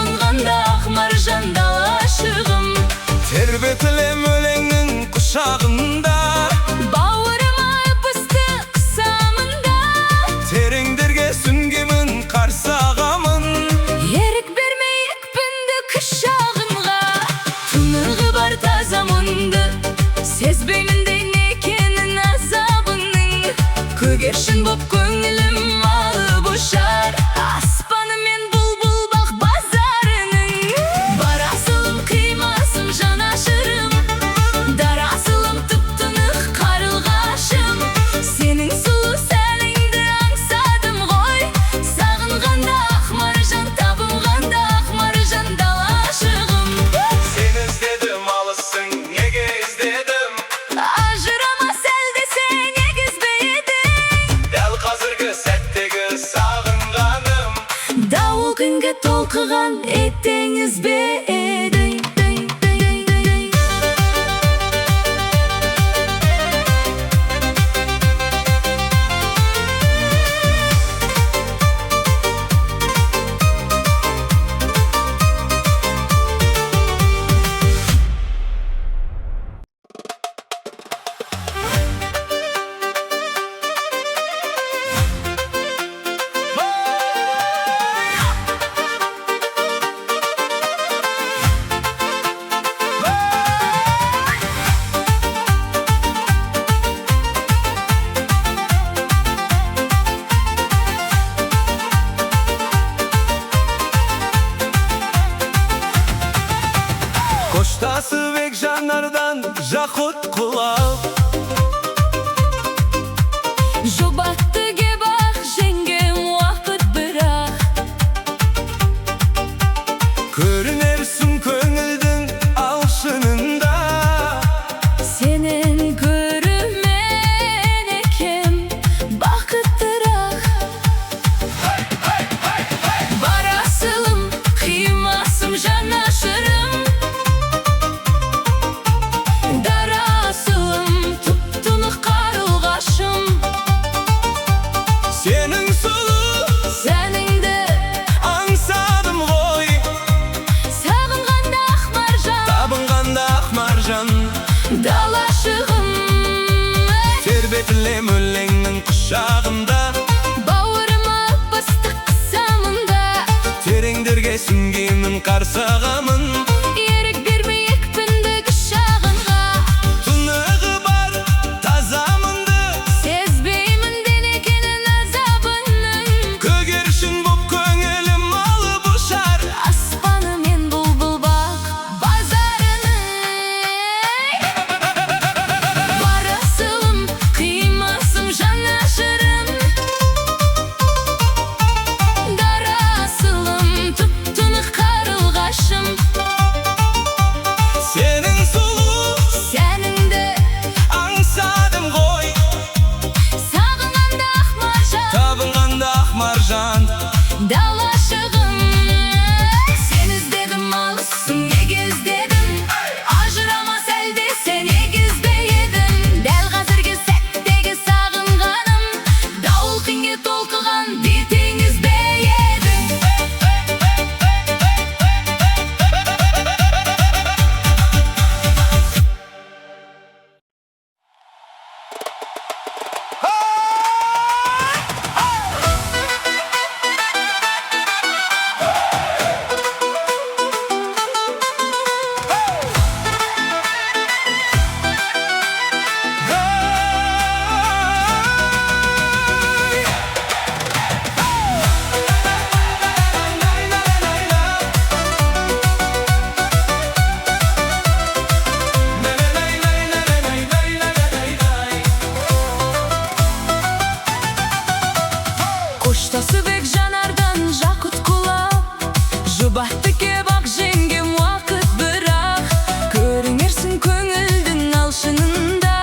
Табынғанда ақ маржан, далашығым. Тербетілем өлеңнің құшағында. Бауырыма ып-ыстық қысамын да. Тереңдерге сүңгимін, қарсы ағамын. Ерік бермей екпінді күш ағынға. Тұнығы бар таза мұңды, сезбеймін де не екенін азабының. Көгершін боп көңілім алып ұшар аспаны мен бұлбұл бақ базарының. Бар асылым, қимасым, жанашырым, дара асылым, тұп-тұнық қарлығашым. Сенің сұлу сәніңді аңсадым ғой. Сағынғанда ақ маржан, табынғанда ақ маржан, далашығым. Сені іздедім, алыссың, неге іздедім? Ажырамас әлде сен егіз бе едің? Дәл қазіргі сәттегі сағынғаным. Дауыл күнге толқыған теңіз бе едің? Қоштасып жанардан жақұт құлап. Жұбатты кеп ақ жеңгем уақыт бірақ. Көрінерсің көңілдің алшынында. Сенен көрімен екем бақыттырақ. Бар асылым, қимасым, жанашырым, дара асылым, тұп-тұнық қарлығашым. Сенің сұлу сәніңді аңсадым ғой. Сағынғанда ақ маржан, Табынғанда ақ маржан, далашығым. Тербетілем өлеңнің құшағында. Бауырыма ып-ыстық қысамын да. Тереңдерге сүңгимін, қарсы ағамын. Ерік бермей екпінді күш ағынға. Тұнығы бар таза мұңды, Сезбеймін де не екенін азабының. Көгершін боп көңілім алып ұшар Аспаны мен бұлбұл бақ базарының. Бар асылым, қимасым, жанашырым, дара асылым, тұп-тұнық қарлығашым. Сенің сұлу Сәніңді аңсадым ғой. Сағынғанда ақ маржан, Табынғанда ақ маржан, далашығым. Сені іздедім, алыссың, неге іздедің? Ажырамас әлде сен егіз бе едің? Дәл қазіргі сәттегі сағынғаным, дауыл күнге толқыған бір теңіз бе едің? Қоштасып жанардан жақұт құлап, жұбатты кеп ақ жеңгем уақыт бірақ. Көрінерсің көңілдің алшынында,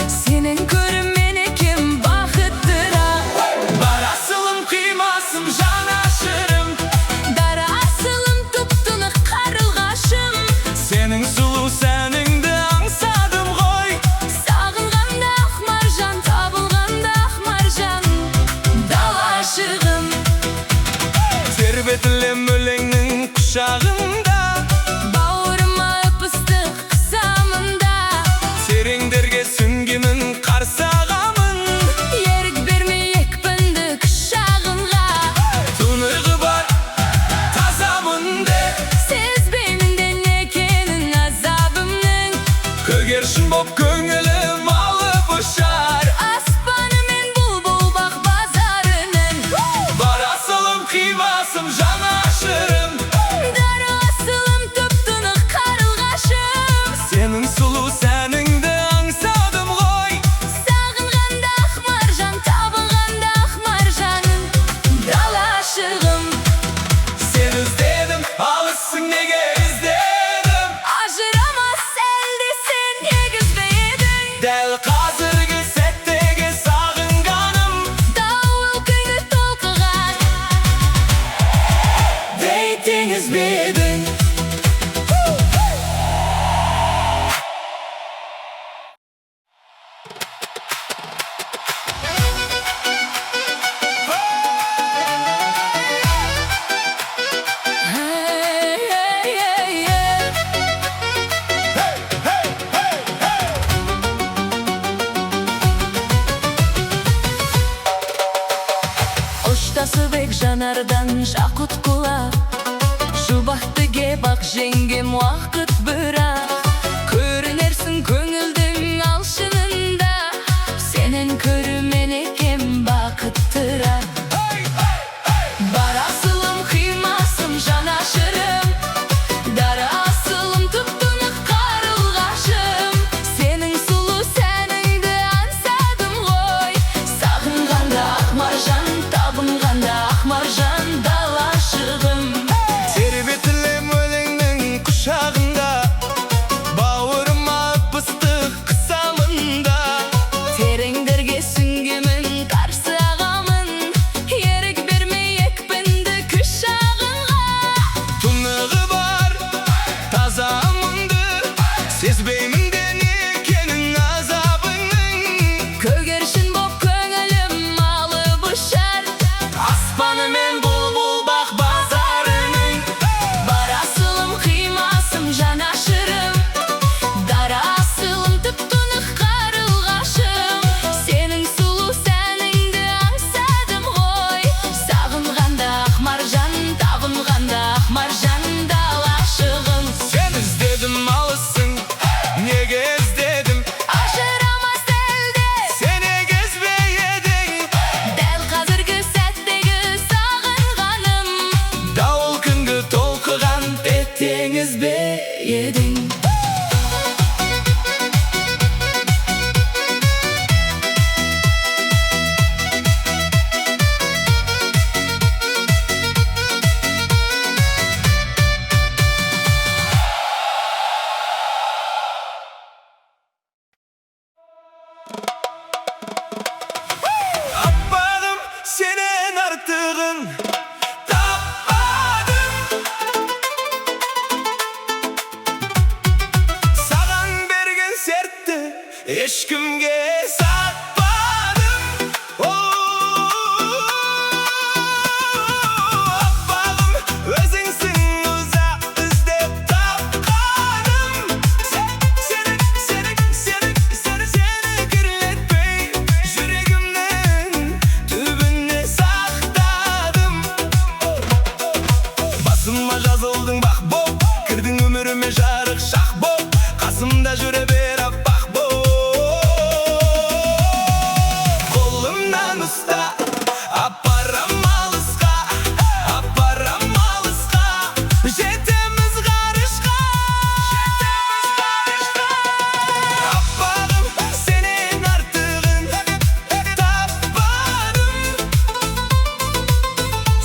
сенен көрімен екем бақыттырақ. Бар асылым, қимасым, жанашырым, Дара асылым, тұп-тұнық қарлығашым. Сенің сұлу сәніңді аңсадым ғой. Сағынғанда ақ маржан, табылғанда ақ маржан, далашығым. Тербетілем өлеңнің құшағында. едің. Ұштасыбек жанардан жақұт құлақ, Шубақты кеп ақ жеңгем уақыт бірақ. Көрінерсің көңілдің алшынында, Сенен көрімен екем бақыттырақ. Бар асылым, қимасым, жанашырым, Дара асылым, тұп-тұнық қарлығашым. Сенің сұлу сәніңді аңсадым ғой. Сағынғанда ақ маржан, табынғанда ақ маржан далашығым. Тербетілем өлеңнің құшағында, бауырыма ыстық қысамын да. Тереңдерге сүңгимін, қарсы ағамын, Ерік бермей екпінді күш ағынға. Тұнығы бар таза мұңды, сезбеймін де не екенін азабыңның. Көгершін боп көңілім алып ұшар, Аспанымен бұлбұл бақ базарының. Бар асылым, қимасым, жанашырым, Дара асылым, тұп-тұнық қарлығашым. Сенің сұлу сәніңді аңсадым ғой. Сағынғанда ақ маржан, табынғанда ақ маржан далашығым. Сен іздедім алыссың, неге іздедім? Ажырамас әлде. Сен егізбе едің. Дәл қазіргі сәттегі сағынғаным, Дауыл күнгі толқыған теңіз бе едің? Аппағым, сенен артығын таппадым. Саған берген сертті ешкімге сатпадым. Аппағым, өзіңсің ұзақ іздеп тапқаным. Сені, сені, сені, сені, сені кірлетпей жүрегімнің түбіне сақтадым. Басыма жазылдың бақ боп, кірдің өміріме жарық шақ боп, қасымда жүре бер аппақ боп. Қолымнан ұста, апарам алысқа, апарам алысқа, жетеміз ғарышқа, жетеміз ғарышқа. Аппағым, сенен артығын таппадым.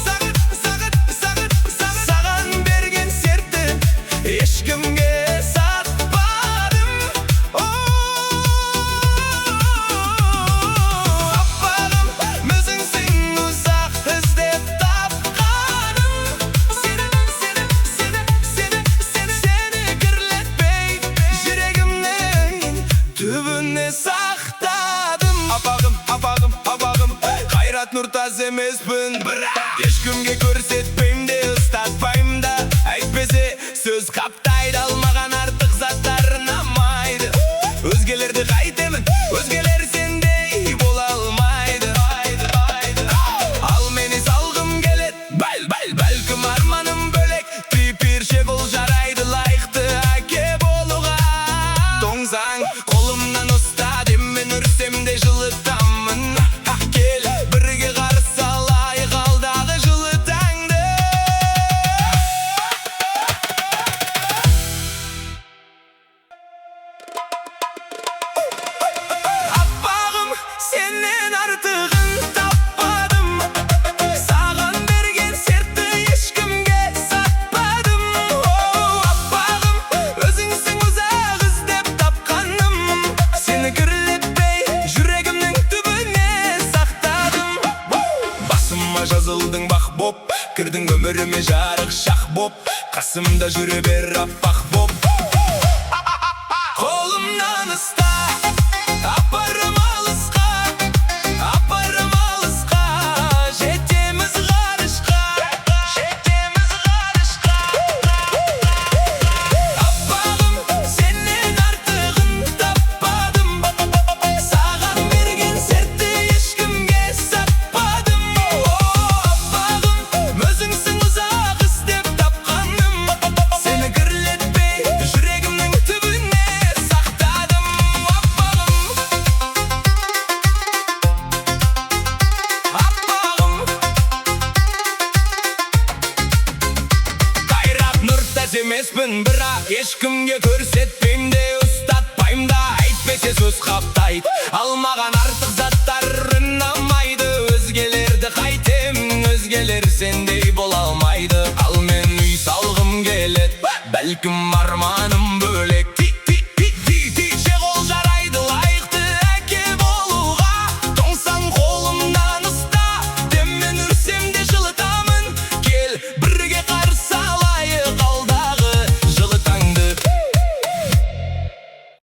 Саған, саған, саған, саған берген сертті ешкімге сатпадым. Аппағым, өзіңсің ұзақ іздеп тапқаным. Сені, сені, сені, сені, сені, сені кірлетпей жүрегімнің түбіне сақтадым. Аппағым, аппағым, аппағым, Қайрат Нұртас емеспін, бірақ ешкімге көрсетпеймін де, ұстатпаймын да. Әйтпесе сөз қаптайды, ал маған артық заттар ұнамайды. Өзгелерді қайтемін, өзгелер сендей бола алмайды. Ал мені салғым келеді, бәл, бәл, бәлкім арманым бөлек. Триперше бұл жарайды, лайықты әке болуға. Тоңсаң, қолымнан ұста, деммен үрсем де жылытамын. Кел, бірге қарсы алайық алдағы жылы таңды. Қасымда жүре бер аппақ боп. Қолымнан ұста, апарам алысқа, апарам алысқа. Жетеміз ғарышқа, жетеміз ғарышқа. Аппағым, сенен артығын таппадым. Саған берген сертті ешкімге сатпадым. О, аппағым, өзіңсің ұзақ іздеп тапқаным. Сені кірлетпей, жүрегімнің түбіне сақтадым. Аппағым, аппағым. Қайрат Нұртас емеспін, бірақ ешкімге көрсетпеймін де, ұстатпаймын да. Әйтпесе сөз қаптайды. Ал маған артық заттар ұнамайды. Өзгелерді қайтемін, өзгелер сендей бола алмайды. Ал мен үй салғым келеді, бәлкім, арманым бөлек.